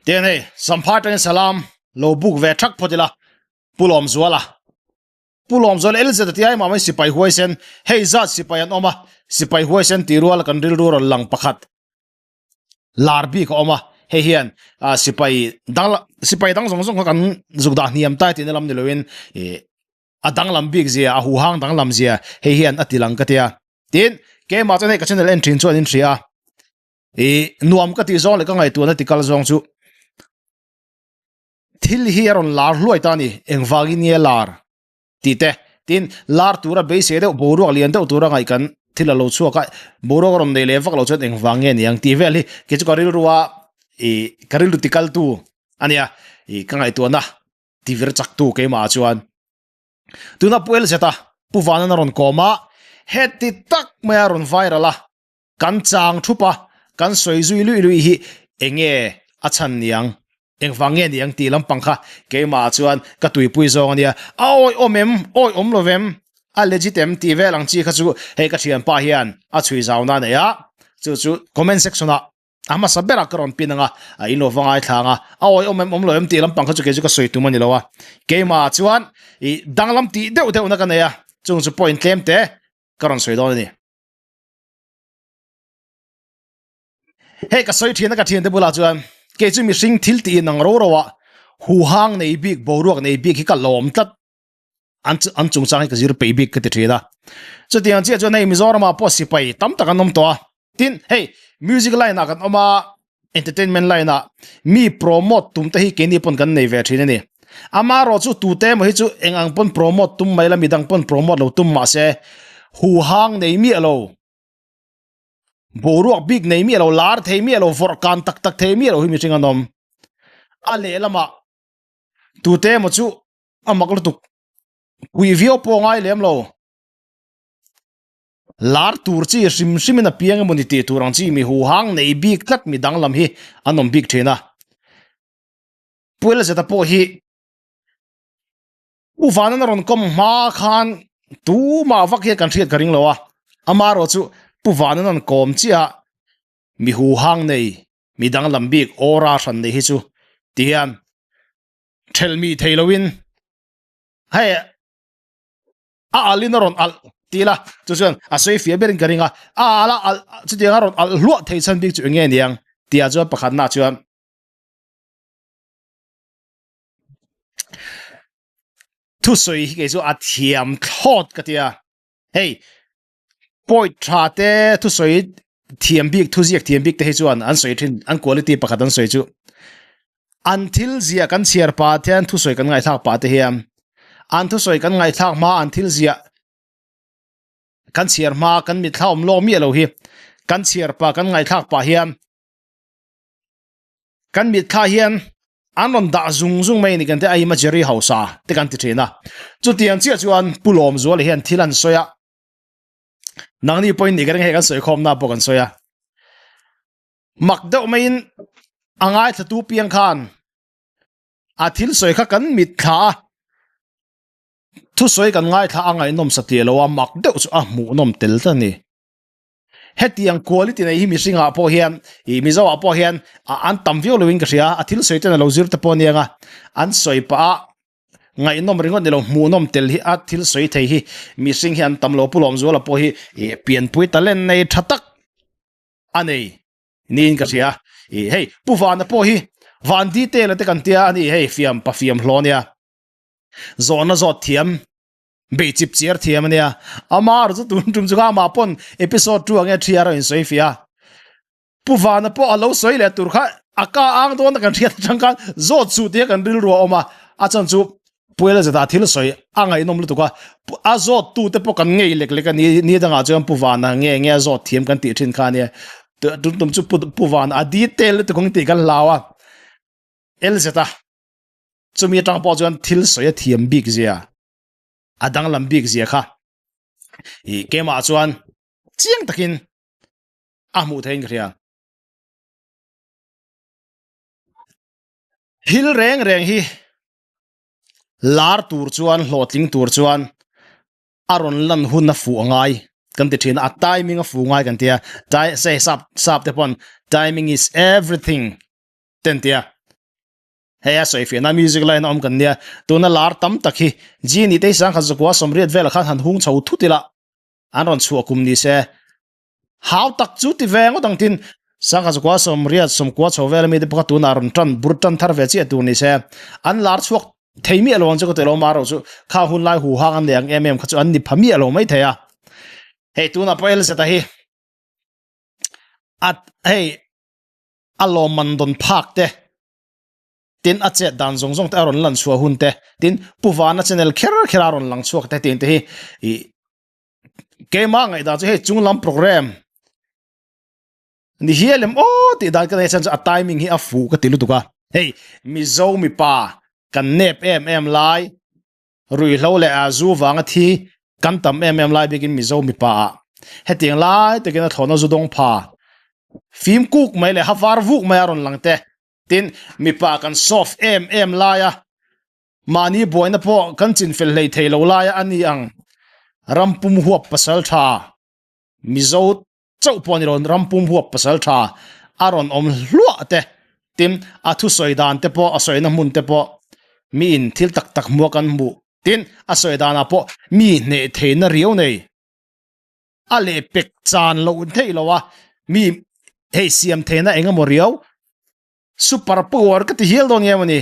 Tian hei Sampha atangin salam lo buk ve thak phawt ila Pu Lawmzuala Pu Lawmzuala LZ a tia emah mai sipai huaisen hei zat sipai an awm a sipai huaisen tih ruala kan rilru rawn lang pakhat lar bik a awm a hei hian ah sipai dang sipai dang zawng zawng kha kan zuk dah hniam tai tihna lam ni loin ih a danglam bik zia a huhang danglam zia hei hian a ti lang ka tia tin keimah chuan hei ka channel en thin chuan in hria a ih nuam ka tih zawng leh ka ngaihtuahna ti kal zawng chu thil hi a rawn lar hluai ta a ni engvangin nge lar tih te tin lar tura beisei deuh boruak lian deuh tura ngaih kan thil a lo chhuak a boruak a rawn nei leh vak lo chuan engvang nge ni ang tih vel hi kei chu ka rilru a ih ka rilru ti kal tu a nia ih ka ngaihtuahna ti vir chak tu keimah ah chuan tuna pu el zeta pu vanan a rawn kawm a heti tak mai a rawn viral a kan chang thup a kan sawi zui lui lui hi enge a chhan niang engvang nge niang tih lampang kha keimah ah chuan ka tuipui zawng ania a awi awm em awi awm lo vem a legit em tih vel ang chi kha chu hei ka thianpa hian a chhui zau na nei a chu chu comment section ah a hmasa berah ka rawn pin anga a in lo va ngaithlang a a awi awm em awm lo em tih lampang kha chu kei chu ka sawi tum a ni lo a keimah ah chuan ih danglam tih deuh deuh na ka nei a chung chu point tlem te ka rawn sawi dawn a ni. Hei ka sawi thin a ka thiante bulah chuan kei chu mihring thil tih in ang ro ro a huhang nei bik boruak nei bik hi ka lawm tlat an an chungchang hi ka zir peih bik ka ti thin a chutiang chiah chuan hei Mizoram ah pawh sipai tam tak an awm tawh a tin hei music line ah kan awm a entertainment line ah mi promote tum te hi keini pawn kan nei ve thin a ni amaherawh chu tute emaw hi chu eng ang pawn promote tum mai la midang pawn promote lo tum mahse huhang nei miah lo. Boruak bik nei miah lo, lar thei miah lo, vawrh kan tak tak thei miah lo hi mihring an awm. A lehlamah tute emaw chu a mak lutuk pui viau pawh ngai lem lo. Lar tur chi hrim hrimin a piang emaw ni tih tur ang chi mi huhang nei bik tlat mi danglam hi an awm bik thin a. Pu Elzeta pawh hi U Vanan a rawn kawm hma khan tumah vak hian kan hriat ka ring lo a, amaherawh chu Pu Vanan an kawm chiah a, mi huhang nei, mi danglam bik aura hran nei hi chu ti hian thelh mi thei loin hei a alin a rawn alh ti ila chu chuan a sawi fiah berin ka ring a, a ala alh chutiang a rawn alh hluah thei chhan bik chu eng nge niang tihah chuan pakhatna chuan. Thusawi hi kei chu a thiam thlawt ka tia hei point tha te thusawi thiam bik thu ziak thiam bik te hi chuan an sawi thin an quality pakhat an sawi chu an thil ziah kan chhiar pah te hian thusawi kan ngaihthlak pah te hian an thusawi kan ngaihthlak hma an thil ziah kan chhiar hma kan mitthla awm lawk miah lo hi kan chhiar pah kan ngaihthlak pah hian Kan mitthla hian an rawn dah zung zung mai a ni kan ti a, imagery hausa te kan ti thin a. Chutiang chiah chuan Pu Lawmzuala hian thil an sawi a, nangni pawhin nih ka ring hei kan sawi khawmna pawh kan sawi a. Mak deuh maiin a ngaithlatu piang khan a thil sawi kha kan mitthla a, thusawi kan ngaithla a ngaihnawm satliah lo a, mak deuh chu a hmuhnawm tel tlat a ni. Hetiang quality nei hi mihring ah pawh hian ih Mizo ah pawh hian an tam viau lo in ka hria a thil sawi ten a lo zir te pawh aniang a an sawi pah a ngaihnawm ringawt ni lo hmuhnawm tel hi a thil sawi thei hi mihring hi an tam lo Pu Lawmzuala pawh hi ih pianpui talent nei tha tak a nei niin ka hria ih hei Pu Vana pawh hi Van detail a te kan tia a ni hei fiam pa fiam hlawh ania zawhna zawt thiam Bei chip chiar thiam ania. Amar chu tun tum chu amah pawn episode 2 ange thiar a insawi fiah a. Pu Vana pawh a lo sawi leh tur kha a ka ang dawn a kan hriat atang khan zawt suh tia kan rilru a awm a. A chan chu Pu Elzeta thil sawi a ngaihnawm lutuk a. A zawt tu te pawh kan ngei lek lek a ni ni dangah chuan Pu Vana nge nge a zawt thiam kan tih thin kha ania. Tun tum chu Pu Vana a detail lutuk ang tih kan hlau a. Elzeta chumi atang pawh chuan thil sawi a thiam bik zia a danglam bik zia kha i keimah chuan chiang takin a hmuh theiin ka hria. Thil reng reng hi lar tur chuan hlawhtling tur chuan a rawn lan hun a fuh a ngai kan ti thin a, a timing a fuh ngai kan tia, sap sap te pawn timing is everything te an tia. Hei a sawifiahna music line a awm kan nia, tuna lar tam tak hi Genie te hi sangkhat zakua sawmriat velah khan han hung chho thut ila an rawn chhuah kum ni se. Hau tak chu ti ve ngawt ang tin sangkhat zakua sawmriat sawmkua chho vel ami te pawh kha tunah rawn tan bur tan thar ve chiah tur ni se. An lar chhuak thei miah lo ang chu ka ti lo ma erawh chu kha hun lai huhang an nei ang em em kha chu an ni pha miah lo mai thei a. Hei tunah pawh LZ a hi a hei a lawmman dawn phak te tin a chet dan zawng zawng te a rawn lan chhuah hun te tin Pu Vana channel kher kher a rawn lang chhuak te tin te hi i keimah ngaihdan chu hei chunglam program ni hial em aw tih dan ka nei chan chu a timing hi a fuh ka ti lutuk a hei Mizo mipa kan nep em em lai Ruihhlo leh a zu vanga thi kan tam em em lai bikin Mizo mipa ah hetiang lai takin a thlawhna zu dawng pha fim kuk mai leh ha var vuk mai a rawn lang te. Tin, mipa kan soft em em lai a, mahni buaina pawh kan chinfel hlei thei lo lai a a ni ang. Rampum huap pasal tha Mizo chauh pawh a ni lo, rampum huap pasal tha a rawn awm hluah te, tin a thusawi dan te pawh a sawina hmun te pawh miin thil tak tak hmuh a kan hmuh, tin a sawi danah pawh mi hneh theihna riau nei a lehpek chan loh theih lo a, mi hei siam theihna eng emaw riau super power ka ti hial dawn nge maw ni.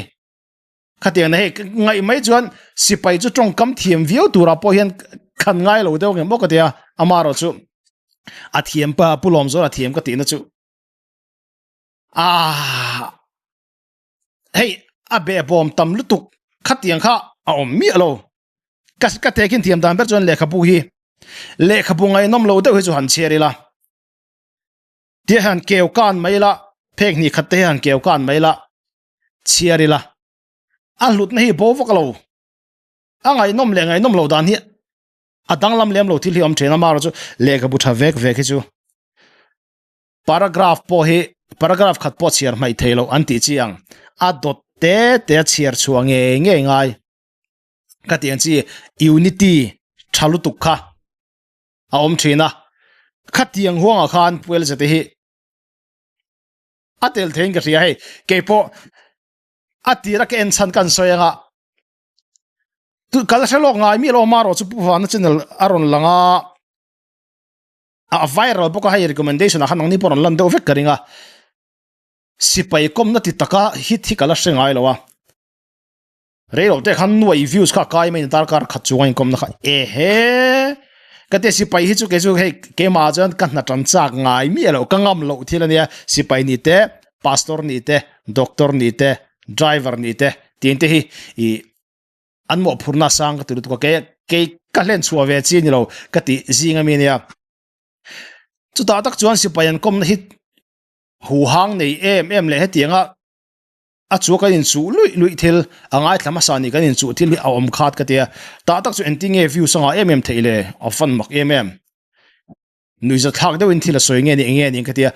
Khatiang na hei ngaih mai chuan sipai chu tawngkam thiam viau turah pawh hian khan ngai lo deuh ngem bawk ka ti a, amaherawh chu a thiam pa Pu Lawmzawla thiam ka tihna chu aah hei a behbawm tam lutuk khatiang kha a awm miah lo ka ka tehkhin thiam dan ber chuan lehkhabu hi lehkhabu ngaihnawm lo deuh hi chu han chhiar ila tia han keu kan mai ila phek hnih khat te hi han keu kan mai ila. Chhiar ila, a hlutna hi bo vak lo. A ngaihnawm leh ngaihnawm lo dan hi a danglam lem lo thil hi a awm thin a, amaherawhchu lehkhabu tha vek vek hi chu paragraph pawh hi paragraph khat pawh chhiar hmaih thei loh an tih chi ang. A dawt te te a chhiar chhuah ngei ngei ngai ka tih ang chi unity tha lutuk kha a awm thin a. Khatiang huangah khan Puelzete hi A tel theiin ka hria hei keipawh a tira ka en chhan kan sawi anga kal hre lawk ngai mi lo ma rawh chu pu vana channel a rawn lang a a viral bawk a hei recommendation ah khan nangni pawh rawn lan deuh vek ka ring a sipai kawmna ti taka hit hi ka la hre ngai lo a. Rei lo te khan nuai views kha kai mai darkar khat chunga inkawmna kha ehe ka te sipai hi chu kei chu hei keimah chuan ka hna tan chak ngai miah lo ka ngam loh thil ania sipai ni te pastor ni te doctor ni te driver ni te tin te hi i an mawhphurna sang ka ti lutuk a kei kei ka hlen chhuah ve chi ni lo ka ti zing ami ania chutah tak chuan sipai an kawmna hi huhang nei em em leh hetianga A chu kan inchuh luih luih thil, a ngaithla hmasa nih kan inchuh thil hi a awm khat ka tia. Tah tak chu engtin nge views a ngah em em theih le? A fan mak em em. Nuihza thlak deuhin thil a sawi nge ni eng nge ni ka tia.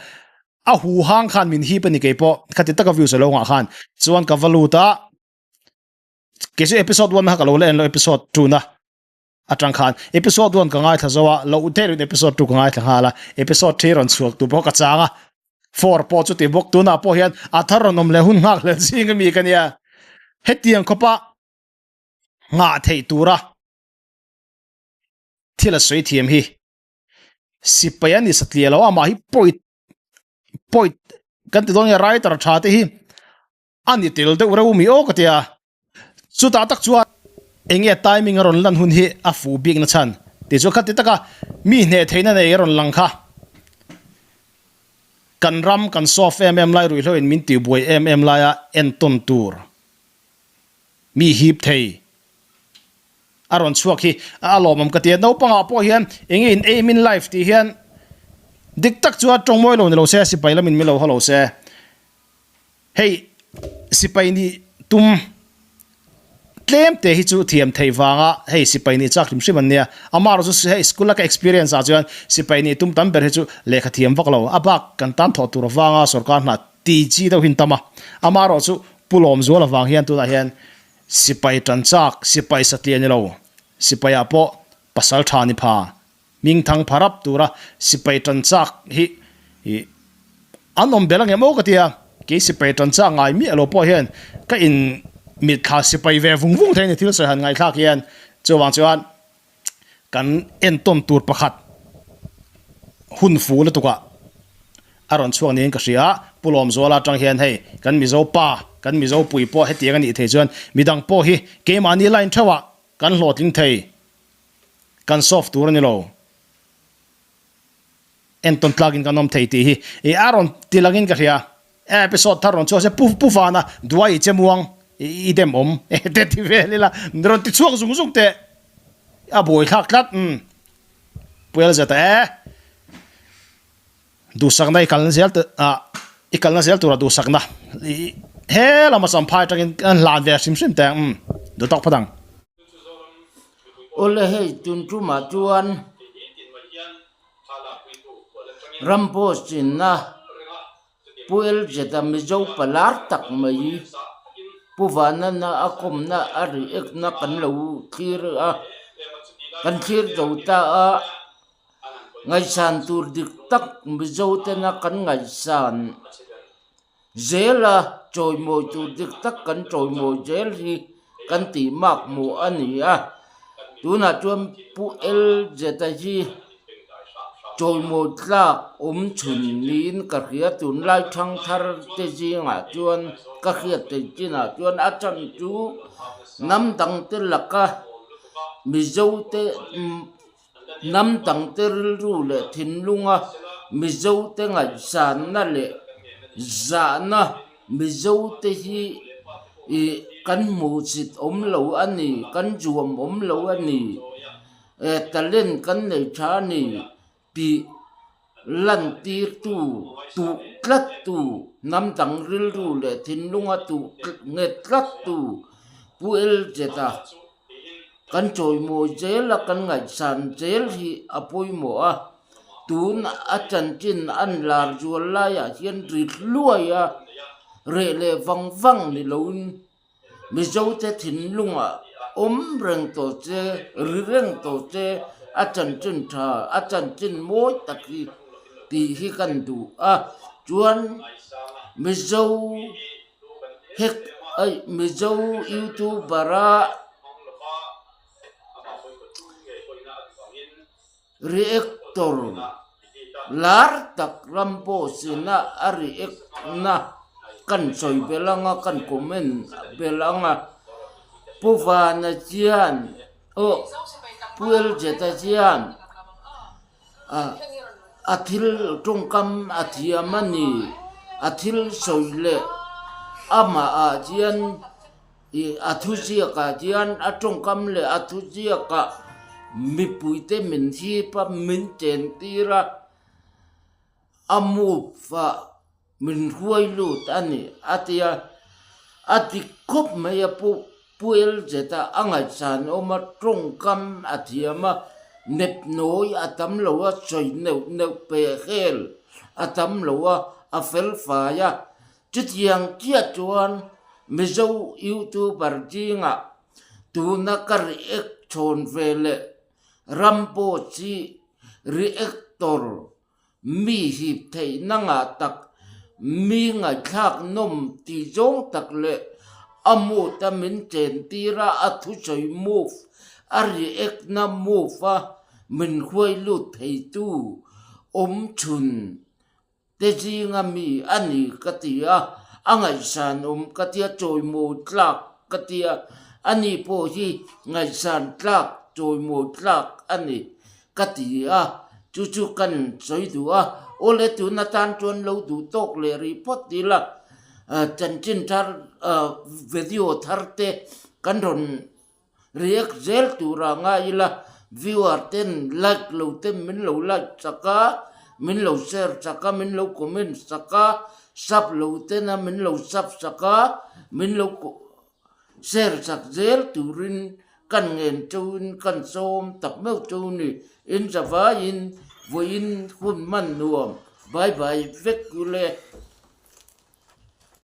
A huhang khan min hip a ni keipawh khati taka views a lo ngah khan. Chuan ka va lut a, kei chu episode one kha ka lo la en lo episode two na. Atang khan episode 1 ka ngaithla zo a, loh deuhin episode 2 ka ngaithla nghal a, episode 3 rawn chhuak tu bawk a chang a, 4 pawh chuti bawk tunah pawh hian a thar rawn awm leh hun nghak hlel zing ami ka nia. Hetiang khawpa nghah theih tura thil a sawi thiam hi sipai a ni satliah lo a, amah hi point point kan ti dawn nge writer tha te hi A ni tel deuh reuh mi aw ka ti a. Chutah tak chuan eng nge timing a rawn lan hun hi a fuh bik na chhan tih chu khati taka mi hneh theihna nei a rawn lang kha. Kan ram kan soft em em lai ruihhlo in min tihbuai em em laia entawn tur mi hip thei a rawn chhuak hi a lawmawm ka ti a. Naupangah pawh hian eng nge in aim in life tih hian dik tak chuan tawngmawi lo ni lo se sipai lamin min lo haw lo se. Hei sipai nih tum tlem te hi chu thiam theih vanga hei sipai nih chak hrim hrim an nia. Amaherawh chu hei school a ka experience ah chuan sipai nih tum tam ber hi chu lehkha thiam vak lo. A bak kan tan thawh tur avanga sorkar hna ti chi deuh hi an tam a. Amaherawh chu Pu Lawmzual avang hian tunah hian sipai tan chak, sipai satliah ni lo, sipai ah pawh pasal tha ni pha Hmingthang pharap tura sipai tan chak hi an awm bel angem aw ka ti a. Kei sipai tan chak ngai miah lo pawh hian ka in mitthla sipai ve vung vung thei a ni thil sawi han ngaihthlak hian. Chuvang chuan kan entawn tur pakhat hun fu lutukah a rawn chhuak niin ka hria. Pu Lawmzuala atang hian hei kan Mizo pa, kan Mizo pui pawh hetiang a nih thei chuan midang pawh hi keimahni line theuhah kan hlawhtling thei, kan solve tur a ni lo. Entawn tlakin kan awm thei tih hi i a rawn ti langin ka hria. Episode thar rawn chhuak se pu pu vana duai i che muang i dem awm te ti vel ila rawn ti chhuak zung zung teh a buai thlak tlat umm Puel zeta e duhsakna i kalna zel ah i kalna zel tura duhsakna i he lama champhai atangin kan hlan ve hrim hrim teh ang umm duh tawk phawt ang. Awle hei tun tumah chuan Ram post chinna Pu Elzeta Mizo palar tak mai Pu Vanana a kawmna a react na kan lo thlir a, kan thlir zo ta a, ngaihsan tur dik tak Mizo tena kan ngaihsan Zel a chawimawi tur dik tak kan chawimawi zel hi kan tih mak hmuh a ni a, tunah chuan Pu Elzeta hi chawimawi tlak awm chhun niin ka hria tunlai thangthar te zingah chuan ka hriat theih chinah chuan a chhan chu hnam dang te laka Mizo te Hnam dangte rilru leh thinlunga Mizote ngaihsanna leh zahna Mizote hi ih kan hmuhsit awm lo a ni, kan zuam awm lo a ni, eh talent kan nei tha a ni tih lantirtu, tuh tlattu, hnam dang rilru leh thinlunga tuh nghet tlattu Pu Elzeta kan chawimawi zel a, kan ngaihsan zel hi a pawimawh a, tun a chanchin an lar zual laiah hian ri hluai a, reh leh vang vang ni loin Mizote thinlungah awm reng tawh che, ri reng tawh che, a chanchin tha, a chanchin mawi tak hi tih hi kan duh a, chuan Mizo hek aih Mizo youtuber a. Reactor lar tak ram pawh sina a react na kan sawi belh ang a, kan comment belh ang a. Pu Vana chian aw Pu Elzeta chian a thil tawngkam a thiam a ni, a thil sawi leh amah ah chian. Ih a thuziakah hian a tawngkam leh a thuziakah mipuite min hip a, min chentir a, a move a, min hruai lut a ni a ti a, a dik khawp mai a pu Pu Elzeta a ngaihsan awm a, tawngkam a thiam a, nepnawi a tam lo a, sawi neuh neuh peh hel a tam lo a, a fel fai a. Chutiang chiah chuan Mizo YouTuber zingah tuna ka react chhawn ve leh ram pawh chi reactor mi hip theihna ngah tak, mi ngaihthlak nawm tih zawng tak leh a mood a min chen tir a, a thusawi move, a react na move a min hruai lut theitu awm chhun Te zinga mi a ni ka ti a, a ngaihsan awm ka ti a, chawimawi tlak ka ti a, ani pawh hi ngaihsan tlak, chawimawi tlak a ni ka ti a, chu chu kan sawi duh a, awle tun atan chuan lo duh tawk leh rih phawt ila, chanchin thar video thar te kan rawn React zel turah ngai ila viewer ten like lo ten min lo like chak a, min lo share chak a, min lo comment chak a, sub lo tena min lo sub chak a, min lo share chak zel turin kan ngen chauhin kan sawm tak meuh chauh a ni. In zavaiin vawiin hun hman nuam bye bye vek ule.